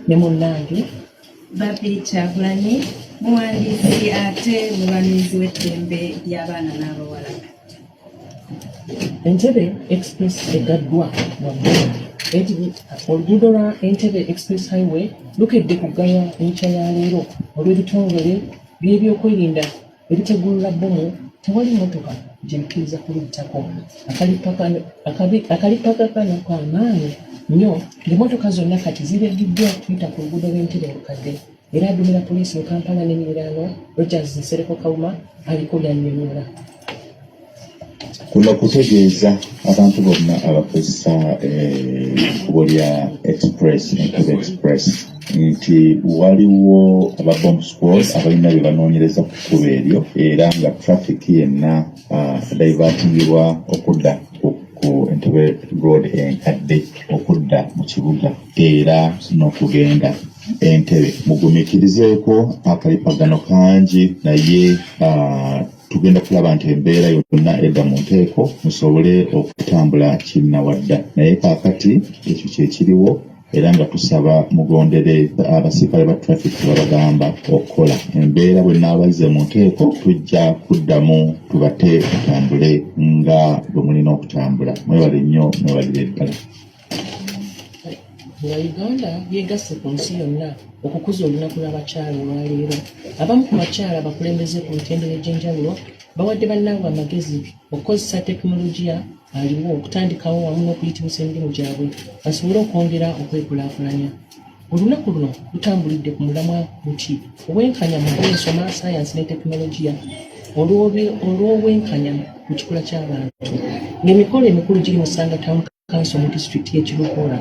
Ne munnange Babiri Kyagulanyi, muwandiisi ate mulwanirizi w'eddembe ly'abaana n'abawala. Entebbe Express eggaddwa lwa bbomu. Oluguudo lwa Entebbe Express Highway lukedde kuggalwa enkya ya leero olw'ebitongole by'ebyokwerinda ebitegulula bbomu, tewali mmotoka gye bikkiriza kuluyitako. Akalippagano ka maanyi nnyo ng'emmotoka zonna kati ziragiddwa kuyita ku luguudo lw'Entebbe olukadde. Era aduumira poliisi mu Kampala n'emiriraano, Rogers Nsereko Kawuma, aliko by'annyonnyola. Kuno kutegeeza abantu bonna abakozesa ekkubo lya Express, Entebbe Express, nti waliwo aba bomb squad abalina bye banoonyereza ku kkubo eryo, era nga traffic yenna divertingibwa okudda ku Entebbe Road enkadde okudda mu kibuga era n'okugenda Entebbe. Mugumiikirizeeko, akalipagano kangi, naye tugenda kulaba nti embeera yonna edda mu nteeko musobole okutambula kinnawadda. Naye kaakati ekyo kye kiriwo, era nga tusaba mugondere abasirikale ba traffic babagamba okukola. Embeera bwe naabazze mu nteeko, tujja kuddamu tubate tutambule nga bwe mulina okutambula. Mwebale nnyo, mwebalire ddala. Nga Uganda yeegasse ku nsi yonna okukuza olunaku lw'abakyala olwaleero, abamu ku bakyala abakulembeze ku mitendera egy'enjawulo bawadde bannaabwe amagezi okukozesa tekinologiya aliwo okutandikawo wamu n'okuyitimusa emirimu gyabwe basobole okwongera okwekulaakulanya. Olunaku luno lutambulidde ku mulamwa nti obwenkanya mu byensoma, sayansi ne tekinologiya olw'obwenkanya mu kikula ky'abantu, ng'emikolo emikulu giri mu Sanga Town Council mu disitulikiti y'e Kiruhura.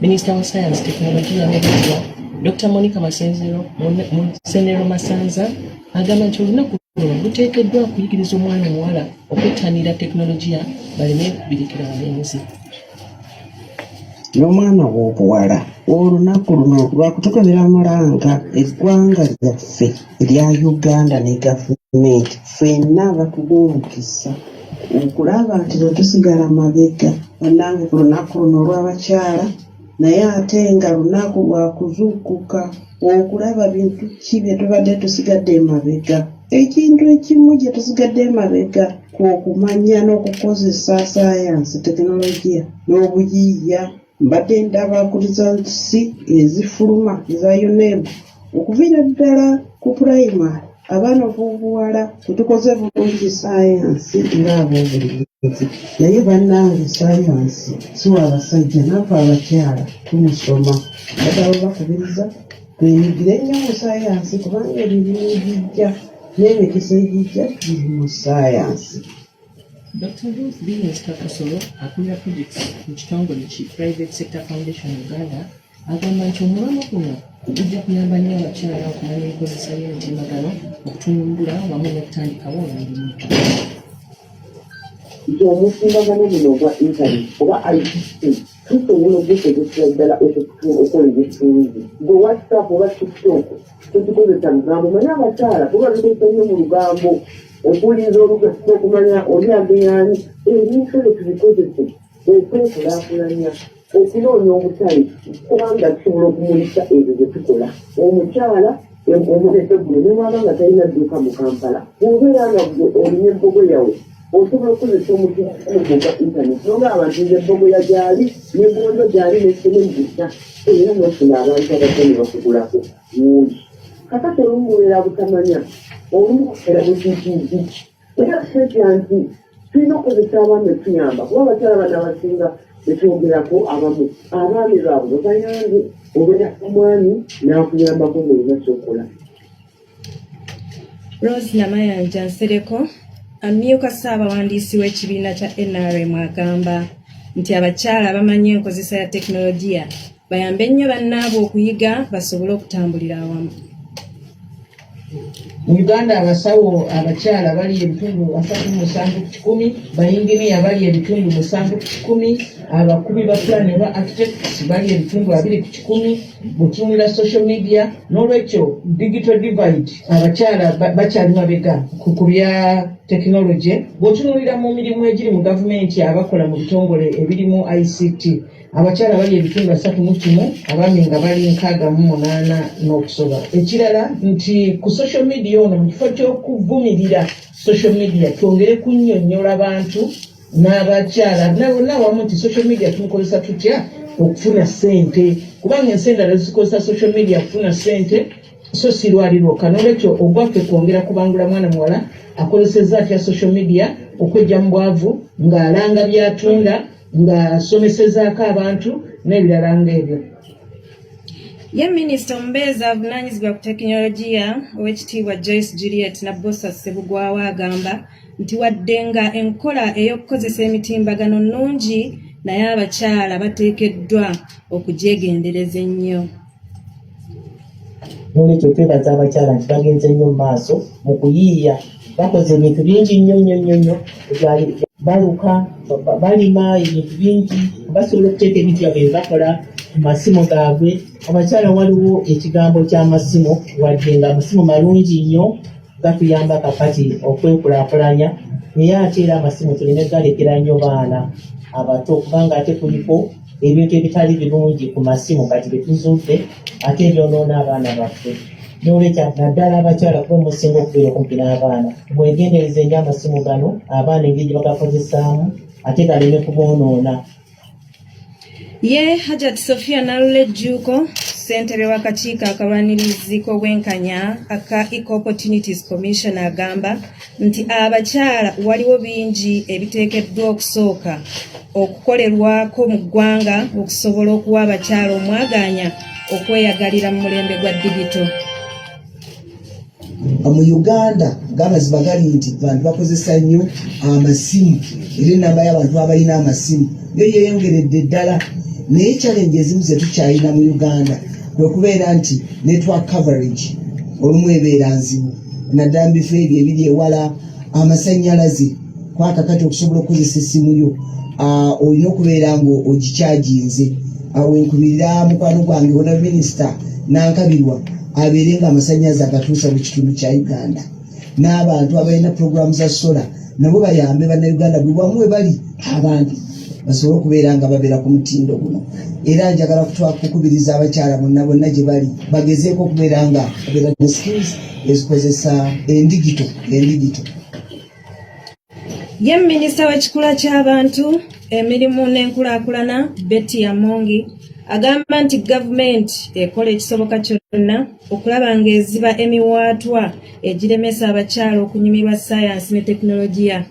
Minisita wa sayansi, tekinologiya n'obutwa, Dr Monica Musenero Masanza, agamba nti olunaku luno luteekeddwa okuyigiriza omwana omuwala okwettanira tekinologiya baleme kubirekera balenzi. N'omwana w'obuwala, olunaku luno lwakutukubira mulanga eggwanga lyaffe erya Uganda ne gavumenti ffenna batuwa omukisa okulaba nti tetusigala mabega. Bannange, ku lunaku luno olw'abakyala, naye ate nga lunaku lwa kuzuukuka okulaba bintu ki bye tubadde tusigadde emabega. Ekintu ekimu gye tusigadde emabega kwokumanya n'okukozesa saayansi, tekinologiya n'obuyiiya. Mbadde ndaba ku results ezifuluma eza UNEB, okuviira ddala ku pulayimale, abaana ab'obuwala tetukoze bulungi saayansi ng'ab'obulenzi. Naye bannange, saayansi si wa basajja, naffe abakyala tumusoma. Bagaba bakubiriza twenyigire nnyo mu saayansi, kubanga emirimu egijja n'emikisa egijja giri mu saayansi. Dr Ruth Billings Kakasolo, akulira projects mu kitongole ki Private Sector Foundation Uganda, agamba nti omulamwa guno gujja kuyamba nnyo abakyala okumanya enkozesa y'emitimbagano okutumbula wamu n'okutandikawo emirimu. Nti omutimbagano guno ogwa internet oba ICT tusobola ogukozesera ddala okukola ebyetunzi. Gwe WhatsApp oba TikTok tokikozesa lugambo. Manye abakyala kuba bikozesa nnyo mu lugambo, okuwuliriza olugambo, okumanya oli ageyaani. Ebintu ebyo tubikozese okwekulaakulanya, okunoonya obutale, kubanga tusobola okumulisa ebyo bye tukola. Omukyala omulese guno, ne bwaba nga talina dduuka mu Kampala, bw'obeera nga gwe olina embogoyawe, osobola okukozesa omutimbagano gwo ogwa internet nogamba nti nze embogoya gyali, negonjo gyali, nesemengisa, era nofuna abantu abajja ne bakugulako wuuli. Kakati olumu bubeera butamanya, olumu bubeera butiitiizi, era setya nti tulina okukozesa abaami otuyamba, kuba abakyala bano abasinga betwogerako, abamu abaami baabwe babayambye. Obeera omwami n'akuyambako ng'olina kyokola. Rose Namayanja Nsereko, amyuka ssaabawandiisi w'ekibiina kya NRM, agamba nti abakyala abamanyi enkozesa ya tekinologiya bayambe nnyo bannaabwe okuyiga basobole okutambulira awamu. Mu Uganda abasawo abakyala bali 37%, bayinginiya bali 7%, abakubi ba plan oba architects bali 20%. Bwetutunulira social media, n'olwekyo digital divide, abakyala bakyali mabega ku bya tekinologi. Bw'otunuulira mu mirimu egiri mu gavumenti, abakola mu bitongole ebirimu ICT. Abakyala bali 31%, abaami nga bali 68 n'okusoba. Ekirala nti ku social media ono, mu kifo ky'okuvumirira social media, twongere kunnyonnyola bantu n'abakyala nabonna awamu nti social media tumukozesa tutya okufuna ssente, kubanga ensi endala zikozesa social media okufuna ssente, so si lwali lwokka. N'olwekyo ogwaffe kwongera kubangula mwana muwala akozesezza atya social media okwejja mu bwavu, ng'alanga by'atunda, ng'asomesezaako abantu n'ebirala ng'ebyo. Ye minisita omubeezi avunaanyizibwa ku tekinologiya, Oweekitiibwa Joyce Juliet Nabbosa Ssebugwawo, agamba nti wadde nga enkola ey'okukozesa emitimbagano nnungi, naye abakyala bateekeddwa okugyegendereza ennyo. Nolwekyo twebaza abakyala nti bagenze nnyo mu maaso mu kuyiiya, bakoze ebintu bingi nnyo nnyo nnyo nnyo, baluka, balima ebintu bingi, basobola okuteeka ebintu byabwe bye bakola mu masimu gaabwe. Abakyala, waliwo ekigambo ky'amasimu. Wadde nga amasimu malungi nnyo, gatuyamba kakati okwekulaakulanya, naye ate era amasimu tuleme galekera nnyo baana abato, kubanga ate kuliko ebintu ebitali birungi ku masimu kati byetuzudde ate ebyonoona abaana baffe. Nolwekyo naddala abakyala, kuba musinga okubeera okumpi n'abaana, mwegendereze nnyo amasimu gano, abaana engeri gye bagakozesaamu, ate galeme kuboonoona. Ye Hajat Sophia Nalule Jjuuko, ssentebe w'akakiiko akalwanirizi k'obwenkanya aka Equal Opportunities Commission, agamba nti abakyala waliwo bingi ebiteekeddwa okusooka okukolerwako mu ggwanga okusobola okuwa abakyala omwagaanya okweyagalira mu mulembe gwa digito. Mu Uganda, ng'amazima gali nti bantu bakozesa nnyo amasimu, era enamba y'abantu abalina amasimu yo yeeyongeredde ddala, naye challenge ezimu zetukyalina mu Uganda kwe kubeera nti network coverage olumu ebeera nzibu, naddala mu bifo ebyo ebiri ewala. Amasannyalaze kwakakati okusobola okukozesa essimu yo, olina okubeera nga ogikyajinze. Awo enkubirira mukwano gwange ona minisita Nankabirwa abeere nga amasannyalaze agatuusa mu kitundu kya Uganda, n'abantu abalina puroguramu za solar nabo bayambe Bannayuganda buli wamu we bali, abantu basobole okubeera nga babeera ku mutindo guno. Era njagala kukubiriza abakyala bonna bonna gye bali bagezeeko okubeera nga babeera ne skills ezikozesa endigito. Ye minisita w'ekikula ky'abantu, emirimu n'enkulaakulana, Betty Amongi, agamba nti gavumenti ekola ekisoboka kyonna okulaba ng'eziba emiwaatwa egiremesa abakyala okunyumirwa sayansi ne tekinologiya.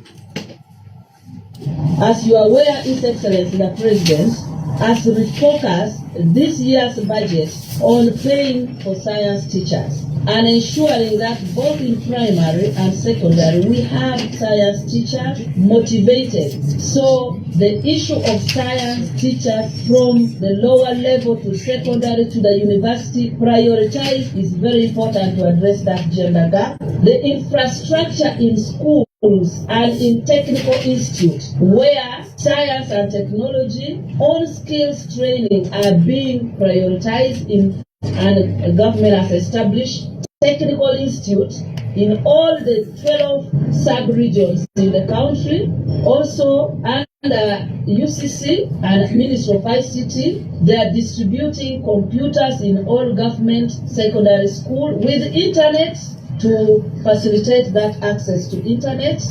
As you are aware, His Excellency the President has refocused this year's budget on paying for science teachers and ensuring that both in primary and secondary we have science teachers motivated. So the issue of science teachers from the lower level to secondary to the university prioritized is very important to address that gender gap. The infrastructure in schools and in technical institutes where science and technology on skills training are being prioritized in, and the government has established technical institute in all the 12 sub-regions in the country. Also under UCC and Ministry of ICT, they are distributing computers in all government secondary school with internet to facilitate that access to internet.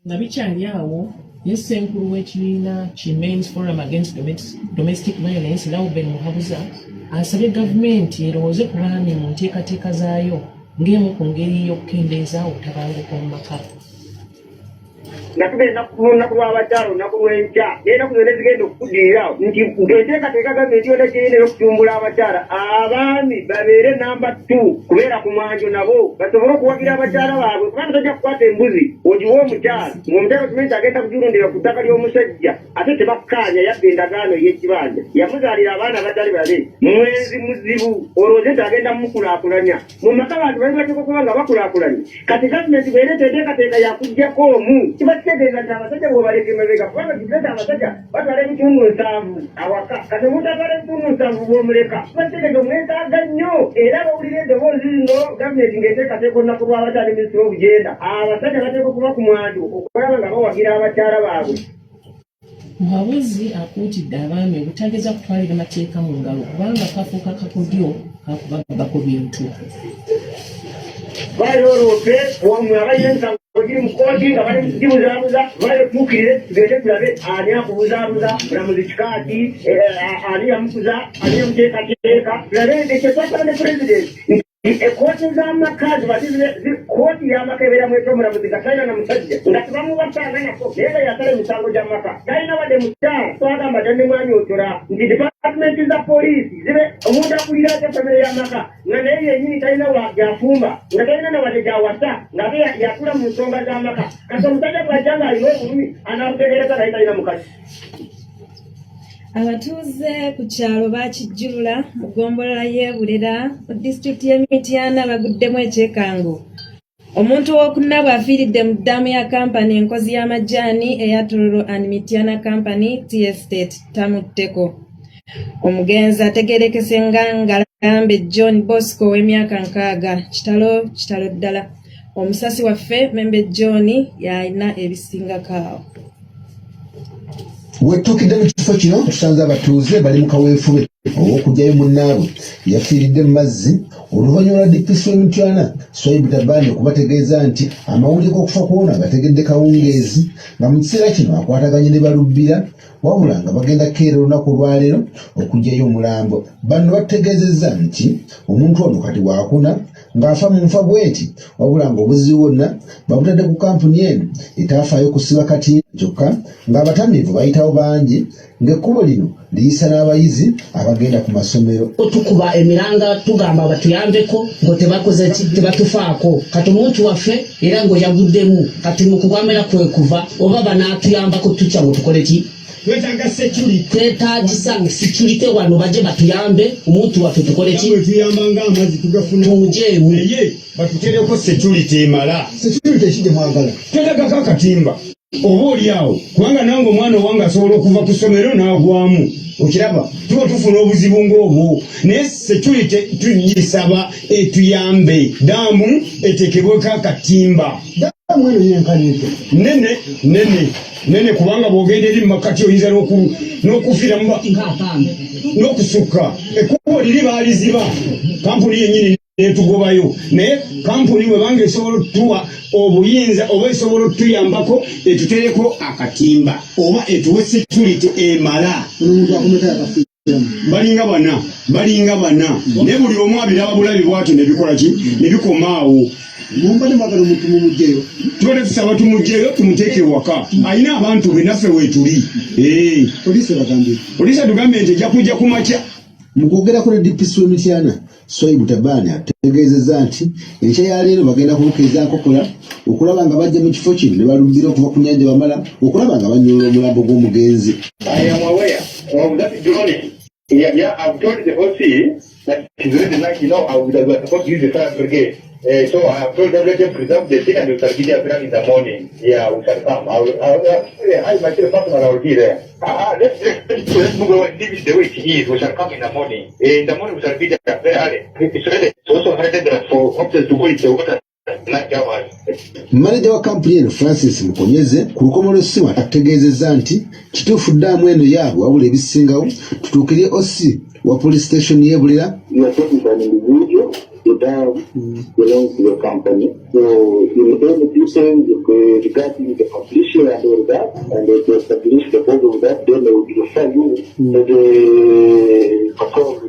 Nga bikyali awo, ye ssenkulu w'ekibiina ki Men's Forum Against Domestic Violence, Lauben Muhabuza, asabye gavumenti erowooze ku baami mu nteekateeka zaayo ng'emu ku ngeri y'okukendeeza obutabanguko mu maka. Nga tugenda ku lunaku lw'abakyala, olunaku lw'enkya n'enaku zonna ezigenda okukuddirira, nti enteekateeka gavumenti yonna gyerina ey'okutumbula abakyala, abaami babeere namba 2 kubeera ku mwanjo, nabo basobole okuwagira abakyala baabwe, kubanga tojja kukwata embuzi ogiwe omukyala ng'omukyala okimanyi nti agenda kugirundira ku ttaka ly'omusajja, ate tebakkaanya, yabba endagaano ey'ekibanja, yamuzaalira abaana abatali babe, mwenzi muzibu, olowooze nti agenda mumukulaakulanya mu maka. Abantu bali bateekwa okuba nga bakulaakulanye. Kati gavumenti bwereeta enteekateeka yakuggyako omu, kiba kitegeeza nti abasajja bwebaleka emabega, kubanga kigeza abasajja batwala 70% awaka. Kati omuntu atwala 70% bw'omuleka, kiba kitegeeza omwetaaga nnyo. Era bawulira eddoboozi lino, gavumenti ng'eteekateeka olunaku lw'abakyala, minisitule obugenda, abasajja bateekwa okuba ku mwanjo okulaba nga bawagira abakyala baabwe. Muhabuzi akuutidde abaami obutageza kutwalira mateeka mu ngalo kubanga kafuuka kakodyo kakubabbako bintu. Vaayo oloope wamwe abalina emisango giri mu kkooti nga bali mukugibuzaabuza, vaayo tutuukirire tugende tulabe ani akubuzaabuza, mulamuzi kikaaki, eh, eh, ani yamukuza, ani yamuteekateeka, tulabe ekyo twasaba ne pulezidenti nti ekkooti z'amaka ziba kkooti y'amaka ebeeramu etya omulamuzi nga talina na musajja nga tebamuwasanga nako naye nga yasala emisango gy'amaka talina wadde mukyala. Twagamba dda ne mwanyootola nti dipatimenti za poliisi zibe omuntu akulira atya famire y'amaka nga naye yennyini talina gyafumba nga talina na wadde gyawasa ng'ate yatula mu nsonga z'amaka. Kati omusajja bw'ajja ng'alina obulumi anaabutegereza naye talina mukazi. Abatuuze ku kyalo Bakijjulula mu ggombolola y'e Bulera mu disitulikiti y'e Mityana baguddemu ekyekango omuntu ow'okunna bw'afiiridde mu ddaamu ya kampani enkozi y'amajaani eya Tororo and Mityana Company Tea Estate Tamutteko. Omugenzi ategeerekese nga Ngalambe John Bosco ow'emyaka 60. Kitalo kitalo ddala. Omusasi waffe Membe John y'alina ebisingako awo. Wetuukidde mu kifo kino tusanze abatuuze bali mu kaweefube ow'okuggyayo munnaabwe eyafiiridde mu mazzi oluvannyuma lwa DPC w'e Mityana Swaibu Tabani okubategeeza nti amawulire g'okufa kw'ono agategedde kawungeezi nga mu kiseera kino akwataganye ne balubbira wabula nga bagenda kukeera olunaku olwaleero okuggyayo omulambo. Bano batutegeezezza nti omuntu ono kati waakuna ng'afa mu nfa bw'eti wabula ng'obuzibu bwonna babutadde ku kampuni eno etaafaayo kusiba katimba kyokka ng'abatamiivu bayitawo bangi ng'ekkubo lino liyisa n'abayizi abagenda ku masomero. Tukuba emiranga tugamba batuyambeko ngo tebakoze ki tebatufaako kati omuntu waffe era ngo yaguddemu kati mu kugwamira kwe kuva oba banaatuyambako tutya ngo tukole ki Twetaaga security. Twetaagisa security wano baje batuyambe omuntu waffe tukole ki? Tuyamba nga amazzi tugafuna. Tumujeemu. Naye batutereko security emala. Security ekije mwagala. Twetaagako akatimba. Oba oli awo kubanga nange omwana owange asobola okuva ku ssomero n'agwamu okiraba tuba tufuna obuzibu ng'obwo naye security tugisaba etuyambe daamu etekebweko akatimba. Daamu eno yenkana etya? Nene nene nene kubanga bw'ogenda eri mu makkati oyinza n'okufiiramu n'okusukka ekkubo liri baaliziba kampuni yennyini netugobayo naye kampuni bwebanga esobola otuwa obuyinza oba esobola otuyambako etutereko akatimba oba etuwe security emala balinga bana balinga bana naye buli omu abiraba bulabi bwatyo nebikola ki nebikoma awo mumbadde mwagala omuntu mumugyeyo tubadde tusaba tumugyeyo tumuteeke ewaka alina abantu be naffe wetuli eh. poliisi ebagambye poliisi atugambye nti ejja kujja ku makya mu kwogerako ne dpc w'emityana Swaibu Tabani ategeezezza nti enkya ya leero bagenda kubukeeza nkokola okulaba nga bajja mu kifo kino ne balubbira okuva ku nnyanja bamala okulaba nga bannyulula omulambo gw'omugenzi. I am aware of that drowning. Yeah, I've told the OC that it is already night, we were supposed to use the fire brigade. So I have told them, let them preserve the thing and we shall be there in the morning. Yeah, we shall come. I will, I, will, I myself personally, I will be there. Let's move on. Leave it the way it is. We shall come in the morning. In the morning, we shall be there very early. It's really, it's also very dangerous for officers to go into the water. Maneja wa kampuni eno Francis Mukonyeze ku lukomo lw'essimu atutegeezezza nti kituufu ddaamu eno yaabwe wabula ebisingawo tutuukirire OC wa police station y'e Bulira. The dam belongs to the company. So in any details regarding the completion and all that, and to establish the cause of that, then they will refer you to the control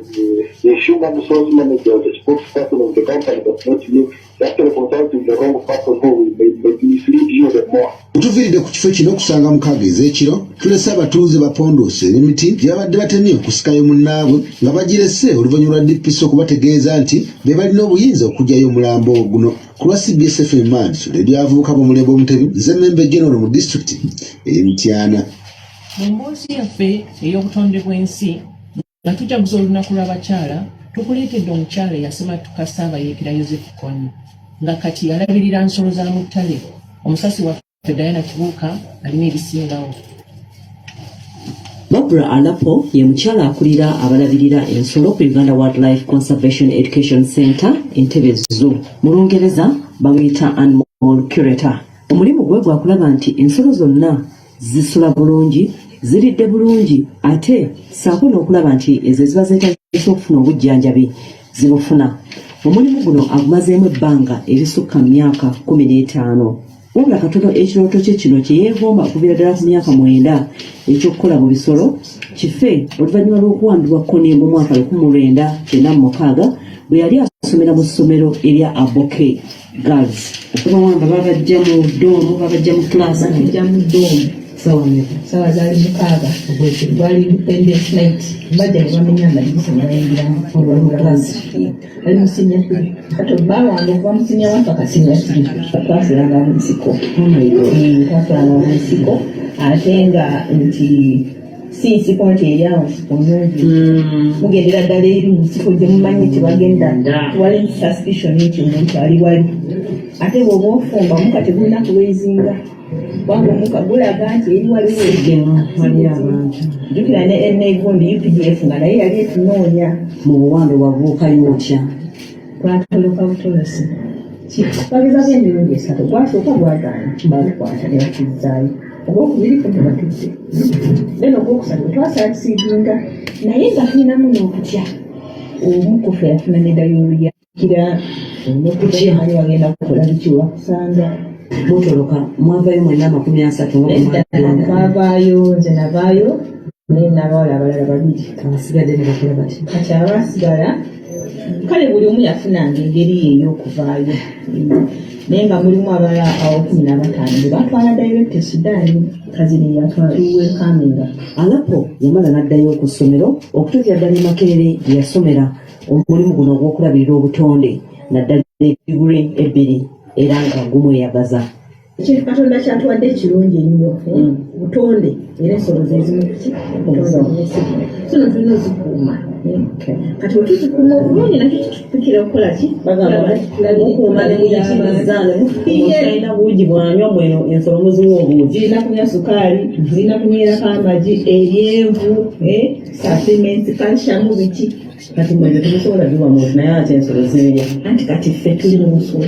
the human resource manager, the spokesperson of the company, but not you. Actually consulting the wrong person who will may, may mislead you the more. Tuviiridde ku kifo kino okusanga mukaaga ez'ekiro tulese abatuuze bapondoose emiti gye babadde batemye okusikayo munnaabwe nga bagirese oluvannyuma lwa DPC okubategeeza nti be balina obuyinza okuggyayo omulambo guno. Ku lwa CBS FM Mand, leediyo abavubuka b'omulembe Omutebi, nze Mmembe General mu disitulikiti ey'e Mityana. Mu mboozi yaffe ey'obutonde bw'ensi nga tujaguza olunaku lw'abakyala tukuleetedde omukyala eyasimattuka Ssaabayeekera Yozefu Kony nga kati alabirira nsolo za mu ttale. Omusasi waffe Diana Kibuuka alina ebisingawo. Barbara Alapo ye mukyala akulira abalabirira ensolo ku Uganda Wildlife Conservation Education Center Entebbe Zoo. Mu Lungereza bamuyita Animal Curator. Omulimu gwe gwa kulaba nti ensolo zonna zisula bulungi, ziridde bulungi ate ssaako n'okulaba nti ezo eziba zeetagisa okufuna obujjanjabi zibufuna. Omulimu guno agumazeemu ebbanga erisukka mu myaka 15. Wabula katono ekirooto kye kino kye yeegomba okuviira ddala ku myaka mwenda eky'okukola mu bisolo kife oluvannyuma lw'okuwambibwa Kony mu mwaka 1996 bwe yali asomera mu ssomero erya Aboke Girls. Bawamba babajja mu doomu, babajja mu class. Batujja mu doomu. Sawa mmeka? Sawa zaali 6 ogwekiro, gwali Independence night. Bajja ne bamenya amadirisa ne bayingiramu. Olwali mu class? Ali mu senior 3. Kati bawanga okuva mu senior 1 paka senior 3 twasulanga mu nsiko. Oh my God. Twasulanga mu nsiko ate nga nti si nsiko nti eri awo nsiko nnungi. Mugendera ddala eri mu nsiko gye mumanyi tebagenda, tewali suspicion nti omuntu ali wali. Ate bw'oba ofumba omuka tegulina kubeezinga kubanga omuka gulaga nti eri waliwo Sigemu, wali abantu. Jjukira ne enegundi UPDF nga naye yali etunoonya. Mu buwambe wabuukayo otya? Twatoloka butolosi. Twagezaako emirundi esatu. Gwasooka gwagaana, batukwata ne batuzzaayo. Ogwokubiri ffe tebatutte, then ogwokusatu bwe twasucceedinga naye nga tulinamu n'okutya, omu ku ffe yafuna ne diarrhea kira n'okutya bagenda kukola biki wakusanga. Mutoloka mwavayo mwenna 30 nga bwe mwagenda? Twavaayo, nze navaayo naye n'abawala abalala babiri. Abasigadde ne bakola bati? Kati abasigala kale buli omu yafunanga engeri ye ey'okuvaayo, naye nga mulimu abalala awo 15 be batwala direct e Sudan. Kazini yatwalwekaminga. Alapo yamala n'addayo ku ssomero okutuukira ddala e Makerere gye yasomera omulimu guno ogw'okulabirira obutonde naddala diguli ebbiri era nga gumweyagaza. Ekintu Katonda kyatuwadde kirungi ennyo, butonde, era ensolo zezimu kuki so no tulina ozikuuma. Kati bwe tuzikuuma obulungi nakyo kitupikira okukola ki? Mukuuma ne muyitiriza ne mufiye buugi bwanywa mweno ensolo muziwa obuugi. Zirina kunywa sukaali, zirina kunywerako amagi, eryenvu, supplements, calcium, biki. Kati mwe ebyo temusobola biwa muntu naye ate ensolo zibirya. Anti kati ffe tuli mu nsolo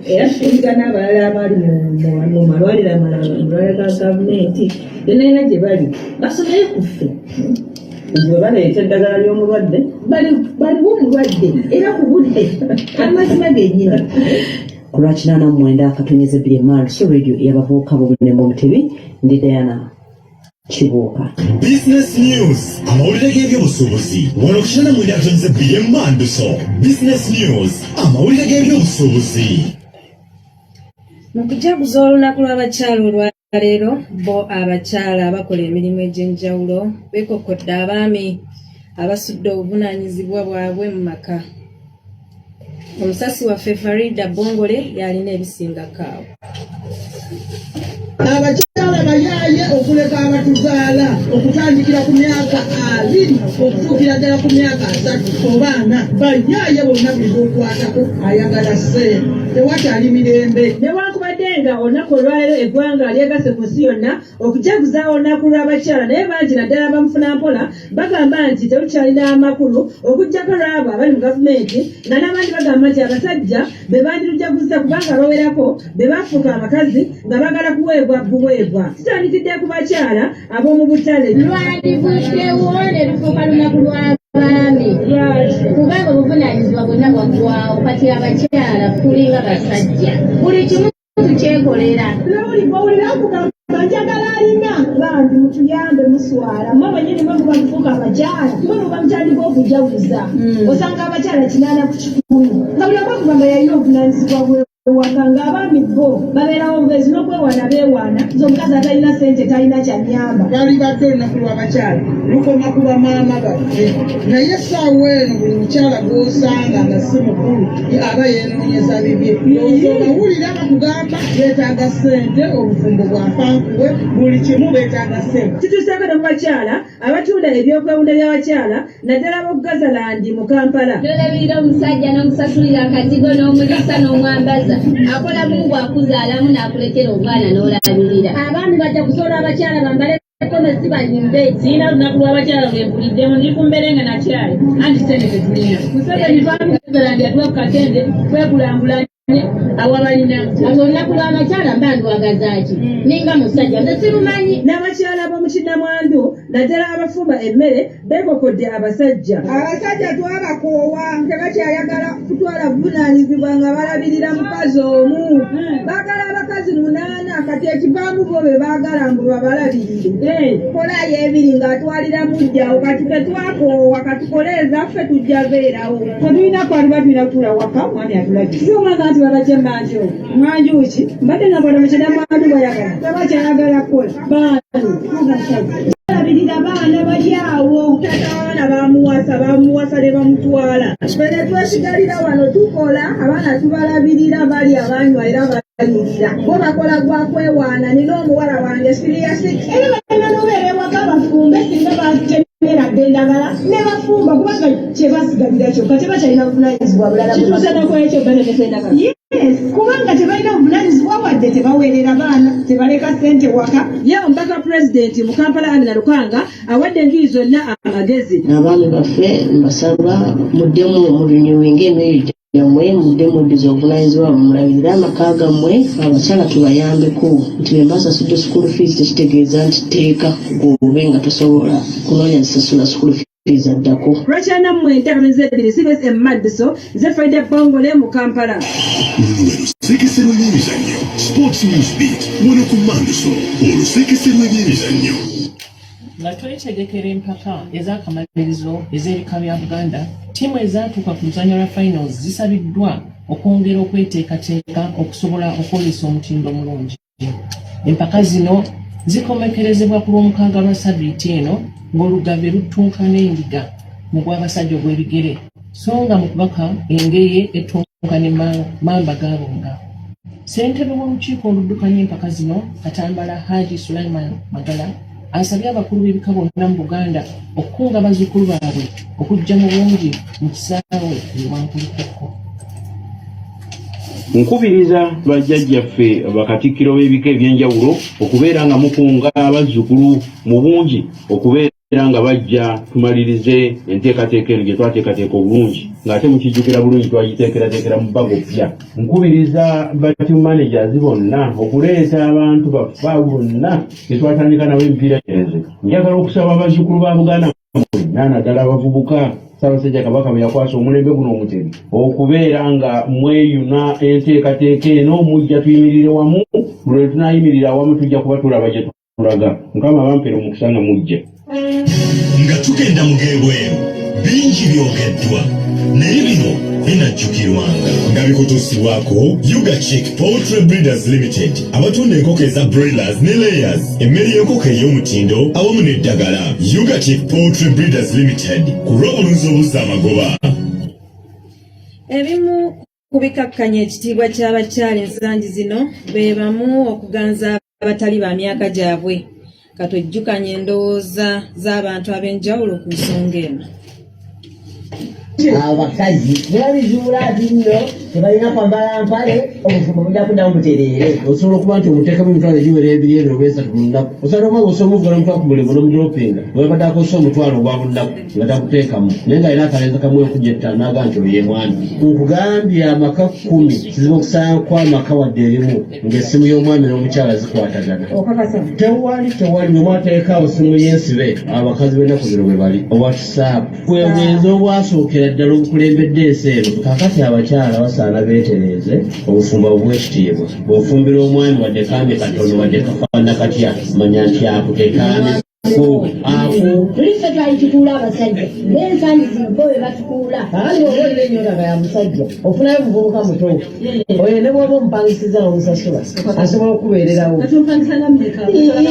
era tukuliza n'abalala abali mu malwaliro amalala, mu malwaliro ga gavumenti yonna yonna gye bali basomere ku ffe. Nti bwe baleeta eddagala ly'omulwadde baliwo omulwadde era ku budde, amazima gennyini. Ku lwa 89.2 Emmanduso Radio ey'abavubuka b'omulembe Omutebi, ndi Diana Kibuuka. Business News, amawulire g'ebyobusuubuzi wano ku 89.2 Emmanduso. Business News, amawulire g'ebyobusuubuzi. Mu kujaguza olunaku lw'abakyala olwaleero, bo abakyala abakola emirimu egy'enjawulo beekokkodde abaami abasudde obuvunaanyizibwa bwabwe mu maka. Omusasi waffe Farida Bongole yalina ebisingako awo. Abakyala bayaaye okuleka abatuzaala okutandikira ku myaka 20 okutuukira ddala ku myaka 30 oba 40, bayaaye bonna, buli lwokwatako ayagala ssente, tewakyali mirembe. Newankubadde nga olunaku olwaleero eggwanga lyegasse ku nsi yonna okujaguza olunaku lw'abakyala, naye bangi naddala bamufuna mpola bagamba nti terukyalina amakulu okuggyako lw'abo abali mu gavumenti, nga n'abandi bagamba nti abasajja be bandirujaguza kubanga abawerako be bafuuka abakazi nga baagala kuweebwa buweebwa. Tutandikidde ku bakyala ab'omu butale. Lwandivuddewo ne lufuuka lunaku lw'abaami kubanga obuvunaanyizibwa bwonna bwaggwawo. Kati abakyala tulinga basajja, buli kimu tukyekolera. Owulira okugamba njagala alina bambi mutuyambe, muswala mwe mwenyini, mwe muba mufuuka abakyala, mwe muba mutandika okujaguza. Osanga abakyala 80% nga buli omu akugamba yalina obuvunanyizibwa bwewaka, ng'abaami bo babeerawo bubeezi n'okwewaana beewaana nti omukazi atalina ssente talina kyanyamba. Lwalibadde olunaku lw'abakyala lukoma ku bamaama baffe, naye essaawa eno buli mukyala gw'osanga nga si mukulu aba yeenoonyeza bibye. Ndowooza obawulira bakugamba beetaaga ssente, obufumbo bwafankuwe, buli kimu beetaaga ssente. Kituuseeko ne mu bakyala abatunda ebyokwewunda by'abakyala naddala ab'oku Gazaland mu Kampala. Nolabirira omusajja n'omusasulira akazigo n'omulisa n'omwambaza, akola Mungu akuzaalamu n'akulekera obwana n'olabirira. Abaami bajja kusola abakyala bambale gomesi bayimbe. Sirina lunaku lw'abakyala lwempuliddemu, ndi ku mbeere nga nakyali anti ssente tetulina. Museveni twamugazalandi atuwa ku katende kwekulangula. Awabalina ati olunaku lw'abakyala mba ndwagazaaki hmm. Ninga musajja nze sirumanyi. N'abakyala b'omu kinnamwandu naddala abafumba emmere beekokodde abasajja. Abasajja twabakoowa, tebakyayagala kutwala buvunaanyizibwa nga balabirira mukazi omu, hmm. Baagala abakazi munaana. Kati ekivaamu bo be baagala mbu babalabirire, eh. Kolayo ebiri ng'atwalira mujjawo. Kati fe twakoowa, katukole ezaffe, tujja beerawo. Tetulina kwaluba, tulina kutuula waka mwami atulabye. Si omwana nti babajja manju mwanju ki mbadde nga mbona mukyenda mwandu bayagala tebakyayagala kukola baani abasajja balabirira baana bali awo. Taata w'abaana bamuwasa, bamuwasa ne bamutwala. Ffe twesigalira wano tukola, abaana tubalabirira, bali abanywa era banyirira. Bo bakola gwa kwewaana. Nina omuwala wange siniya 6. Era balina n'obeera ewaka bafumbe singa batemera dda endagala ne bafumba kubanga kyebasigalira kyokka tebakyalina buvunanyizibwa bulala. Kituuse nokwekyo balemesa endagala. Yes, kubanga tebalina buvunanyizibwa wadde tebaweerera baana, tebaleka ssente waka. Ye omubaka wa pulezidenti mu Kampala Amina Lukanga awadde enjuyi zonna amagezi. Abaami baffe mbasaba muddemu murinewinge emyoyo gyammwe, mudde muddize obuvunaanyizibwa bwammwe, mulabirire amaka gammwe. Abakyala tubayambeko nti bwe mba nsasudde school fees tekitegeeza nti tteeka gwobe nga tosobola kunoonya zisasula school fees addako. Lwakyana mwenda katonze ebbiri CBS e Madison, nze Faida Bongole mu Kampala. Luno lwe lusekese lw'ebyemizannyo Sports News Beat wano ku Manduso, olusekese lw'ebyemizannyo. Nga twetegekera empaka ez'akamalirizo ez'ebika bya Buganda, ttiimu ezaatuuka ku luzannya lwa finals zisabiddwa okwongera okweteekateeka okusobola okwolesa omutindo omulungi. Empaka zino zikomekerezebwa ku Lwomukaaga lwa sabiiti eno ng'Olugave luttunka n'Endiga mu gw'abasajja ogw'ebigere so nga mu kubaka Engeye ettunka ne Mamba Gabunga. Ssentebe w'olukiiko oluddukanya empaka zino, Katambala Haji Sulaiman Magala asabye abakulu b'ebika bonna mu Buganda okukunga bazzukulu baabwe okujja mu bungi mu kisaawe e Wankulukuku. Nkubiriza bajjajjaffe bakatikkiro b'ebika eby'enjawulo okubeera nga mukunga abazzukulu mu bungi okubeera nga bajja tumalirize enteekateeka eno gye twateekateeka obulungi ng'ate mukijjukira bulungi twagiteekerateekera mu bbago ppya. Nkubiriza ba team managers bonna okuleeta abantu baffe abo bonna be twatandika nabo emipiira. Njagala okusaba abazzukulu ba Buganda mwenna naddala abavubuka Ssaabasajja Kabaka bwe yakwasa omulembe guno Omutebi okubeera nga mweyuna enteekateeka eno, mujja tuyimirire wamu. Buli lwe tunaayimirira awamu tujja kuba tulaba gye tulaga. Mukama abampere omukisa nga mujja. Nga tugenda mu g'ebweru bingi byogeddwa naye bino binajjukirwanga nga bikutuusibwako Ugachick Poultry Breeders Limited abatunda enkoko eza broilers ne layers, emmere y'enkoko ey'omutindo awamu n'eddagala. Ugachick Poultry Breeders Limited ku lw'obulunzi obuzza amagoba. Ebimu ku bikakkanya ekitiibwa ky'abakyala ensangi zino be bamu okuganza abatali ba myaka gyabwe. Katwejjukanye endowooza z'abantu ab'enjawulo ku nsonga eno. Abakazi nebabizuula nti nno tebalina kwambala mpale, obufumbo bujja kuddamu butereere. Osobola okuba nti omuteekamu emitwalo egiwera ebiri ebiri oba esatu ku lunaku, osobola okuba nga osobola omuvuga n'omutwala ku mulimu n'omudropinga webadde akozesa omutwalo ogwa buli lunaku nga takuteekamu, naye ng'alina akalenzi kamu enkumi etaano n'agamba nti oyo ye mwami. Nkugambye amaka 10 kizibu okusangako amaka wadde erimu ng'essimu y'omwami n'omukyala zikwatagana. Tewali, tewali bwe mwateekaawo simu y'ensibe. Abakazi b'ennaku zino bwe bali WhatsApp bwe bwenzi obwasookera ddala obukulembedde ensi eno. Kaakati abakyala basaana beetereeze, obufumbo bw'ekitiibwa. Bw'ofumbira omwami wadde kaami katono wadde kafaanana katya, manya nti akutekaami ko ako. Tuli ffe twali tukuula abasajja, naye ensangi zino bo be batukuula. Kakati bw'oba olina ennyonta nga ya musajja, ofunayo omuvubuka muto oyo, ne bw'oba omupangisiza n'omusasula asobola okukubeererawo.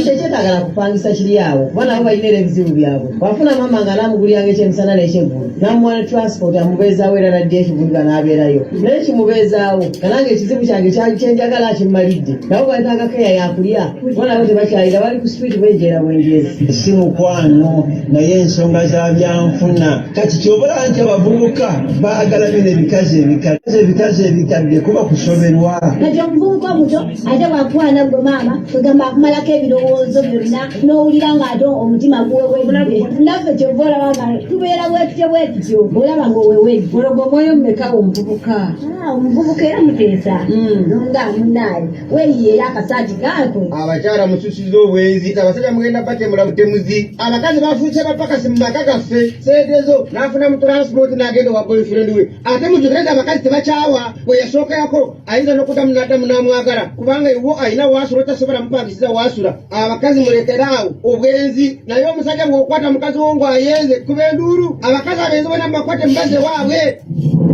Tekyetaagala kupangisa, kiri awo kuba nabo balina era ebizibu byabwe. Bw'afuna maama nga anaamuguliranga ekyemisana n'ekyeggulu, n'amuwa ne transport, amubeezaawo era n'ajja ekivulira n'abeerayo naye kimubeezaawo. Nga nange ekizibu kyange kyali kyenjagala akimmalidde, nabo beetaaga keya yakulya kuba nabo tebakyalira, bali ku street benjeera bwenjeezi. Si mukwano naye ensonga za byanfuna. Kati ky'ova olaba nti abavubuka baagala nnyo n'ebikazi ebikadde. Ebikazi ebikadde kuba kusoberwa. Kati omuvubuka omuto ate bwakwana gwe maama kwegamba akumalako ebirowoozo byonna n'owulira nga ate omutima guwewedde. Naffe kyova olaba nga tubeera bwetutyo bwetutyo olaba nga owewedde. Olwo gwe omwoyo mumeka omuvubuka? Ah, omuvubuka era muteesa hmm. nga munaye weyiyeera akasaati kaako. Abakyala mususiza obwenzi, abasajja mugenda batemula butemuzi. Abakazi bafuuse bapakasi mu maka gaffe. Sente zo n'afuna mu transport n'agenda owa boyfriend we. Ate mujjukire nti abakazi tebakyawa, bwe yasookerako ayinza n'okuddamu n'addamu n'amwagala kubanga ewuwo alina waasula otasobola mupangisiza waasula. Abakazi mulekere awo obwenzi, naye omusajja bw'okwata mukazi wo ng'ayenze kuba enduulu. Abakazi abenzi bona mubakwate mubaze waabwe.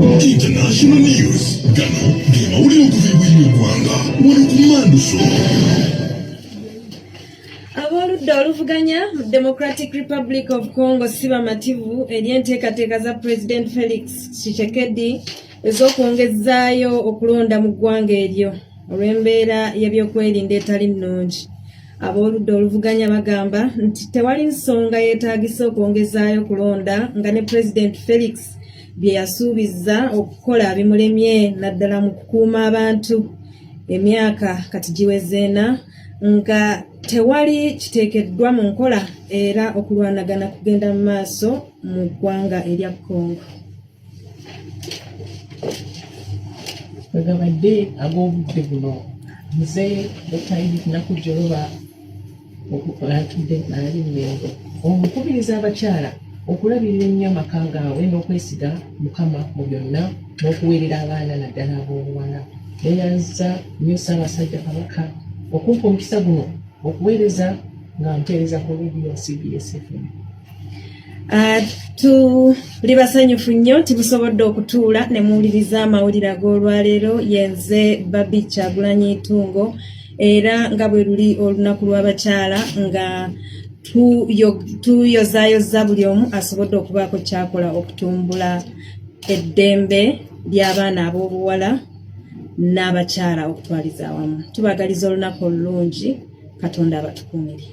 International News. Gano ge mawulire okuva ebweru w'eggwanga wano ku Manduso. Ab'oludda oluvuganya mu Democratic Republic of Congo si bamativu eri enteekateeka za President Felix Tshisekedi ez'okwongezaayo okulonda mu ggwanga eryo olw'embeera y'ebyokwerinda etali nnungi. Ab'oludda oluvuganya bagamba nti tewali nsonga yeetaagisa okwongezaayo kulonda nga ne President Felix bye yasuubizza okukola bimulemye naddala mu kukuuma abantu emyaka kati giweze ena nga tewali kiteekeddwa mu nkola era okulwanagana kugenda mu maaso mu ggwanga erya Congo. Wegabadde ag'obudde buno nze Dr. Edith Nakujjoloba atudde ali Mmengo omukubiriza abakyala okulabirira ennyo amaka gaabwe n'okwesiga Mukama mu byonna n'okuweerera abaana naddala ab'obuwala. Neeyanza nnyo Ssaabasajja Kabaka okumpa omukisa guno okuweereza nga mpeereza ku leediyo CBS FM. Ah, tuli basanyufu nnyo nti musobodde okutuula ne muwuliriza amawulire ag'olwaleero yenze Babi Kyagulanyi Itungo era nga bwe luli olunaku lw'abakyala nga tuyozaayoza buli omu asobodde okubaako kyakola okutumbula eddembe ly'abaana ab'obuwala n'abakyala okutwaliza awamu. Tubagaliza olunaku olulungi, Katonda abatukuumire.